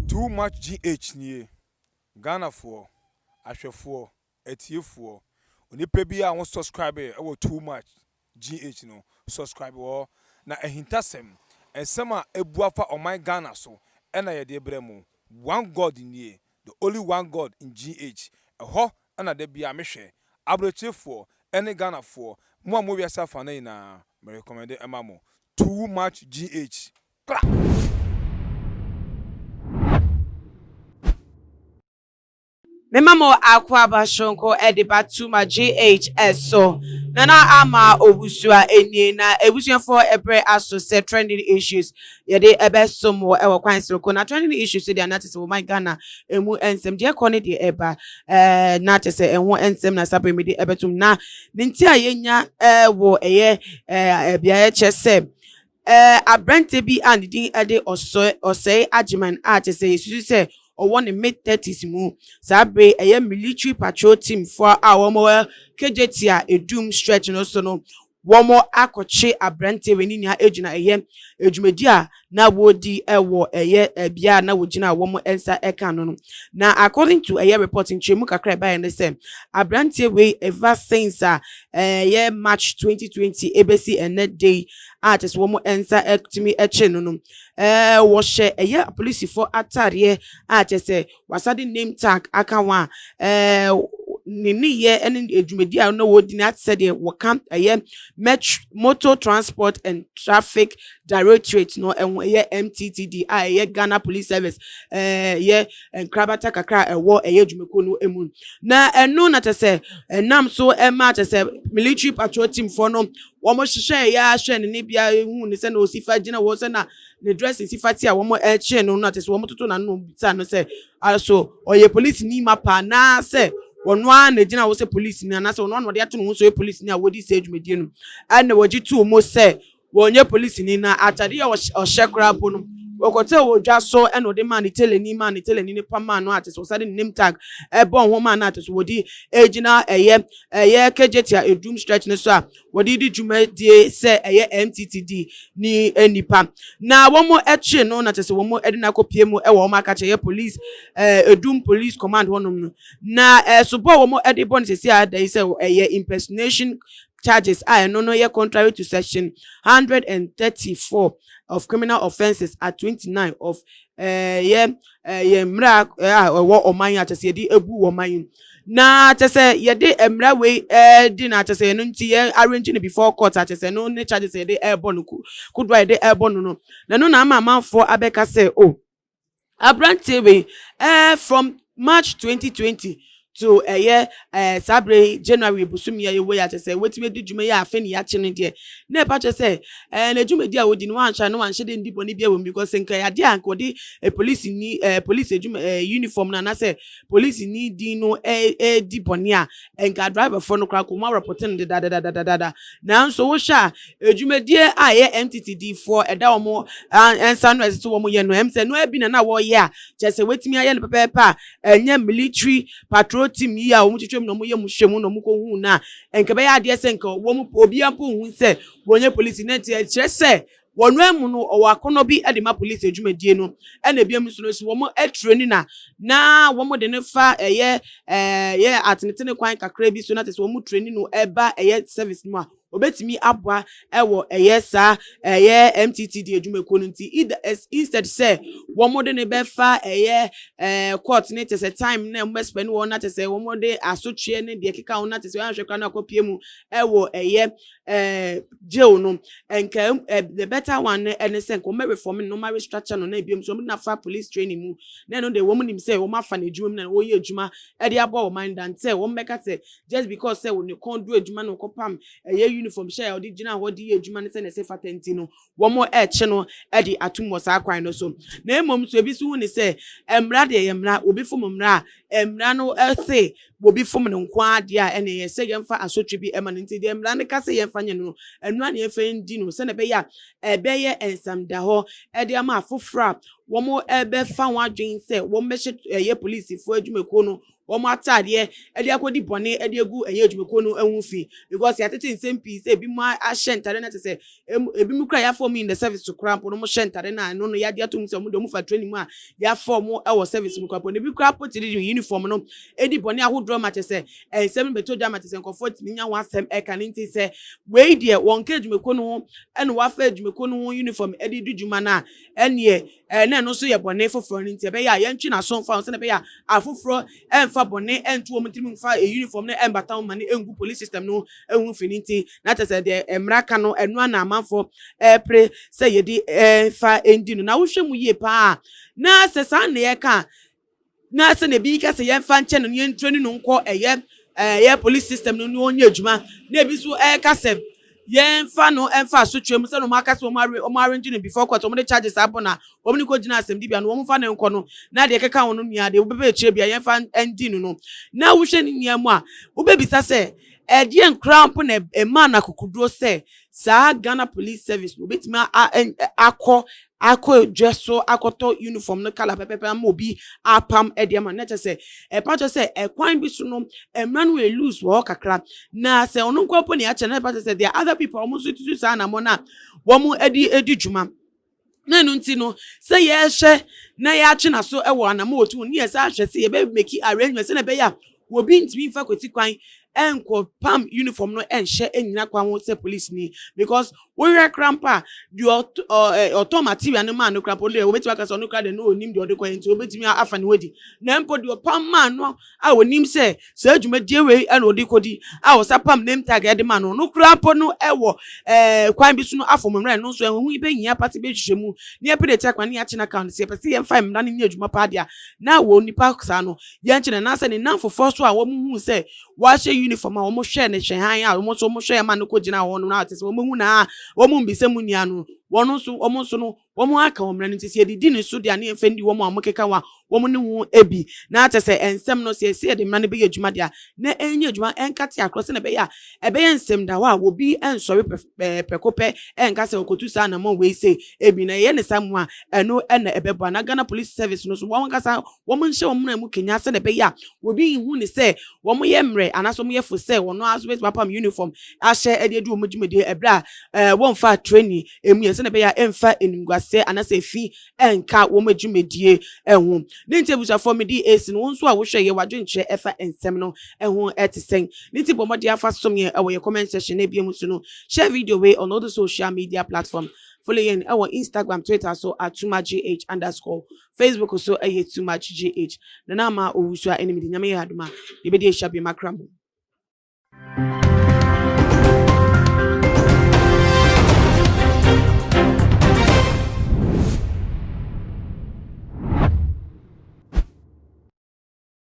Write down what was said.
Too much GH nie. Ghanafoɔ, ahwɛfoɔ, atiefoɔ, onipa bi a wo subscribe ɛwɔ Too Much GH no, subscribe wɔ hɔ. Na ahintasɛm, nsɛm a ebu afa ɔman Ghana so ɛna yɛde brɛ mo. One God nie, the only one God in GH. Ɛhɔ ɛna da bia mehwɛ. Aburokyerefoɔ ɛne Ghanafoɔ, mo a mo wiase afa no nyinaa, me recommend ɛma mo. Too Much GH. Kra! Mema mo akwaaba soronko de ba Tuma GHS so. Nana Ama Owusua nie na abusuafoɔ ɛbrɛ aso sɛ trending issues yɛde ɛbɛsom wɔ ɛwɔ kwan soronko na trending issues deɛ na kyerɛ sɛ wɔman Ghana emu nsɛm deɛ ɛkɔ ne deɛ ɛba ɛɛ na kyerɛ sɛ ɛho nsɛm na saa bere mede ɛbɛtom na ne nti a yɛnya ɛwɔ ɛyɛ ɛɛ beaeɛ kyerɛ sɛ ɛɛ aberante bi a ne din de Ɔsɔe Ɔsɛe Agyeman a kyerɛ sɛ yɛsusu sɛ ɔwɔ ne mid thirties mu. Saa bere yi ɛyɛ military patrol team foɔ a wɔn wɔ Kejetia Edum stretch no so no, wɔn akɔkye aberanteɛ wei ne nua egyina ɛyɛ dwumadi a na wɔredi ɛwɔ ɛyɛ bea a na wɔgyina a wɔn nsa ɛka no no. Na according to ɛyɛ report nkyerɛmu kakra ɛbaeɛ ne sɛ aberanteɛ wei ever since a ɛyɛ March 2020 ebesi ɛnɛ day a kyerɛ sɛ wɔn nsa ɛtumi ɛkye no no, wɔhyɛ ɛyɛ apolisifoɔ ataadeɛ a kyerɛ sɛ wasade name tag aka ho a ne nneyɛɛ ne dwumadi a na wɔredi no ate sɛ deɛ wɔka ɛyɛ metro motor transport and traffic directorate no ɛho, ɛyɛ MTTD a ɛyɛ Ghana Police Service, ɛyɛ nkrabata kakra a ɛwɔ ɛyɛ dwumakuo no mu. Na ɛno na kyerɛ sɛ ɛnam so ɛma kyerɛ sɛ military patrol team foɔ no wɔn hyehyɛ ɛyɛ ahwɛ ne ne bia ehu ne sɛ na osi fa gyina wɔ sɛ na ne dressing si fa ti a wɔn ɛkyerɛ no na kyerɛ sɛ wɔn toto n'ano bisa no sɛ aso ɔyɛ polisi ni ma pa anaasɛ wɔn ara na gyina hɔ sɛ polisi ni, anaasɛ wɔn ara na wɔde ato ne ho sɛ ɔyɛ polisi ni a wɔdi sɛ dwumadie no. Ɛna wɔgye too mu sɛ wɔnyɛ polisi ni na atade a ɔhyɛ koraa po no wɔkɔtɛ wɔ dwa so ɛna ɔde maa ne teleni maa ne teleni ne pam maa no a kyerɛ sɛ ɔsade ne name tag ɛbɔ ho maa no a kyerɛ sɛ wɔde egyina ɛyɛ Kejetia Edum stretch no so a wɔde di dwumadie sɛ ɛyɛ MTTD ne nipa. Na wɔn akyi no na kyerɛ sɛ wɔn de no akɔpie mu wɔ wɔn aka kyerɛ police Edum Police Command hɔnom no. Na ɛsobɔ a wɔn de bɔ no sɛsi a da yi sɛ ɛyɛ impersonation charges a ɛno no yɛ contrary to section 134 of Criminal Offences at 29 of ɛyɛ yɛn mmara a ɛwɔ ɔman yi a kyerɛ sɛ yɛde ebu ɔman yi, na kyerɛ sɛ yɛde mmara wei ɛɛdi na kyerɛ sɛ ɛno nti yɛ arrange no before court a kyerɛ sɛ ɛno ne charges yɛde ɛɛbɔ no kodoɔ a yɛde ɛɛbɔ no no. Na ɛno na ama amanfoɔ abɛka sɛ o aberanteɛ wei from March 2020 to ɛyɛ saa bere January bosomi a yɛwɔ yi a kyerɛ sɛ wɔtumi adi dwuma yi a afei ne yɛakye no deɛ, na ɛpa kyerɛ sɛ n'adwumadi a wɔdi no wanhyɛ no wanhyɛ de ndi bɔne bi wɔ mu, because nka adeɛ a nka wɔde polisi ni polisi adwuma uniform no anaasɛ polisi ni din no ɛɛdi bɔne a, nka driverfoɔ no koraa kò mu areport no dedadadadada. Nanso wohwɛ a, adwumadie a ɛyɛ MTTD foɔ ɛda wɔn nsa no ɛsɛ sɛ wɔn yɛ no, ɛm sɛ no bi na na wɔreyɛ a kyerɛ sɛ wɔatumi ayɛ no pɛpɛɛpɛ a ɛnyɛ military patrol team yi a wɔn twitwa mu na wɔn yɛ mu hwɛ mu na wɔn kɔ hu na nka bɛyɛ adeɛ sɛ nka wɔn obiara mpo hu sɛ wɔnyɛ polisi. Na nti ɛkyerɛ sɛ wɔn amu no ɔwɔ akɔnɔ bi de ma polisi adwumadie no. Ɛna ebinom nso no so wɔn aturo ni na wɔn de ne fa ɛyɛ yɛ atenetene kwan kakra bi so na kyerɛ sɛ wɔn train no ɛba ɛyɛ service mu a obetumi aboa ɛwɔ ɛyɛ saa ɛyɛ MTTD adwumakuo no. Nti either instead sɛ wɔn de ne bɛfa ɛyɛ court ne kyerɛ sɛ time na wɔn bɛ spend wɔn na kyerɛ sɛ wɔn de asotwe ne deɛ keka ho na kyerɛ sɛ wɔn ahwɛ koraa na akɔpie mu ɛwɔ ɛyɛ jail no, nka the better one no ɛne sɛ nka wɔn bɛ reform no, wɔn restructure no, na ebiom nso wɔn de nafa police training mu na ɛno deɛ wɔn nim sɛ wɔn afa n'adwuma mu na wɔyɛ adwuma ɛde aboa wɔn man dan sɛ wɔn bɛka sɛ just because sɛ wɔn kɔn do adwuma na wɔkɔpam ɛyɛ uniform hyɛ a ɔde gyina hɔ de yɛ adwuma no sɛ na ɛsɛ fata nti no wɔn ɛrekye no ɛde atum wɔ saa kwan no so. Na emom so ebi nso hu ne sɛ mmara deɛ yɛ mmara, obi fom mmara a mmara no ɛse obi fom no nko adeɛ a ɛna yɛ sɛ yɛmfa asotwe bi ɛma no. Nti deɛ mmara no ka sɛ yɛmfa nyɛ no no, ɛno a na yɛmfa ndi no sɛnɛ ɛbɛyɛ a ɛbɛyɛ nsɛmda hɔ ɛde ama afoforɔ a Wɔbɛfa wɔn adwene sɛ wɔbɛhyɛ ɛyɛ polisifoɔ adwumakuo no wɔn ataadeɛ de akɔdi bɔne de agu ɛyɛ adwumakuo no ho fi, because yɛatete nsɛm pii sɛ ebi mu ahyɛ ntadeɛ no te sɛ ebi mu kura yɛafa wɔn in the service koraa mpo no, wɔhyɛ ntadeɛ no a ɛno no yɛade ato mu sɛ wɔn de wɔn fa training mu a yɛafa wɔn wɔ service mu koraa mpo no, ebi koraa po te de uniform no di bɔne ahodoɔ ma kyɛ sɛ nsɛm no bɛtɔ dwa ma kyɛ sɛ nkurɔfoɔ tumi nya ho asɛm ɛka ne. Nti sɛ wei deɛ wɔn ka adwumakuo no ho ɛna wafa adwumakuo no ho uniform de di dwuma no a, ɛneɛ ɛna ɛno nso yɛ bɔne foforɔ no. Nti ɛbɛyɛ a yɛntwe n'aso mfa ho sɛnɛ ɛbɛyɛ a afoforɔ ɛmfa bɔne ɛnto wɔn tirim mfa uniform no ɛmbata wɔn ma ne ɛngu police system no ɛho fi. Ne nti na kyerɛ sɛ deɛ mmara ka no, ɛno ana amanfoɔ ɛɛpere sɛ yɛde ɛɛfa ɛndi no. Na wohwɛ mu yie paa na sɛ saa na yɛka na sɛ na ebi ka sɛ yɛmfa nkyɛn no, yɛnture ne no nkɔ ɛyɛ police system no na ɔnyɛ adwuma, na ebi nso ɛɛka sɛ yɛmfa no ɛmfa asotwe mu sɛ na wɔn aka sɛ wɔn arrange no before court, wɔn de charges abɔ na wɔn ne kɔ gyina asɛmdibea no, wɔn fa ne nkɔ no na deɛ ɛkeka wɔn no nua deɛ wɔbɛbɛ akyire bia yɛmfa ndi no. Na wohwɛ ne nua mu a, wobɛbisa sɛ ɛdeɛ nkora mpo na ɛmaa no akokoduro sɛ saa Ghana Police Service no obetumi akɔ dwa so akɔtɔ uniform no colour pɛpɛpɛ ama obi apam ɛde ama no. Na kyerɛ sɛ ɛpa kyerɛ sɛ ɛkwan bi so no, mmara no yɛ loose wɔ hɔ kakra, na sɛ ɔno nko mpo ne akyɛ na ɛpa kyerɛ sɛ there are other people a wɔn nso tutu saa anamɔ no a wɔn ɛde edi dwuma. Na ɛno nti no, sɛ yɛrehwɛ na yɛatwe n'aso wɔ anamɔ otu ne yɛ sɛ ahwɛ sɛ yɛbɛ make arrangement sɛ na ɛbɛyɛ a obi ntumi nfa kwati kwan ɛnkɔ pam uniform no ɛnhyɛ ɛnyina kwan ho sɛ police ni, because wohwɛ kora mpo a, deɛ ɔtɔ material no maa no kora mpo deɛ, wɔbɛtumi aka sɛ ɔno kora deɛ no onim deɛ ɔde kɔ yɛ, nti wɔbɛtumi afa ne ho adi. Na mpo deɛ ɔpam maa no a onim sɛ saa dwumadie wei ɛna ɔde kɔdi a ɔsa pam name tag ɛde maa no no kora mpo no, ɛwɔ kwan bi so no afɔ mmerɛ no nso ɛho yi bɛnyia pati bɛhwehwɛ mu ne yɛpɛ de kyɛ kwan ne yɛakye n'account. Sɛ yɛpɛ sɛ yɛmfa mmara no nyɛ adwuma paa deɛ a, na wɔ nipa saa no yɛnkye no, anaasɛ ne nan foforɔ so a wɔn hu sɛ wɔahyɛ uniform a wɔn hwɛ ne hwɛ han a wɔn nso wɔn hwɛ ma no kɔ gyina hɔ no na ate sɛ wɔn hu na wɔn mbisa mu nia no, wɔn nso wɔn nso no wɔn aka wɔn mmerɛ no. Nti sɛ yɛdidi ne so deɛ a, ne yɛmfa ndi wɔn a wɔn keka wɔn a wɔn ne ho ebi na ate sɛ nsɛm no sɛ yɛsi yɛde mmara no bɛyɛ adwuma deɛ a, na ɛnyɛ adwuma ɛnkate akorɔ sɛ na ɛbɛyɛ a ɛbɛyɛ nsɛm da hɔ a obi nsɔre prɛko pɛ ɛnka sɛ ɔkɔtu saa anamɔ wei sɛ ebi na ɛyɛ ne saa mu a, ɛno ɛna ɛbɛboa. Na Ghana Police Service no so, wɔn ankasa wɔn nhyɛ wɔn mmerɛ mu kenya sɛ na ɛbɛyɛ a obi nhu ne sɛ wɔn yɛ mmerɛ anaasɛ wɔn yɛ fo sɛ wɔn aso bɛtumi apam uniform ahyɛ ɛde adi wɔn dwumadie ɛberɛ a wɔmfa training emu yɛ, sɛ na ɛbɛyɛ a ɛmfa enimguaseɛ anaasɛ efi ɛnka wɔn adwumadie ɛho ne. Nti abusuafoɔ, mi di esi no, wɔn nso a wɔhwɛ yɛ wadwenkyerɛ ɛfa nsɛm no ɛho ɛte sɛn ne? Ti bɔ mmɔden afa som yɛn ɛwɔ yɛ comment section na ebien mu so no, share video wei on all the social media platform. Follow yɛn ɛwɔ Instagram, Twitter so at toomuchgh_, Facebook so ɛyɛ Too Much GH. Nana Ama Owusu a ɛnim de Nyame yɛ adoma, yɛbɛdi ahyia bi makra mu.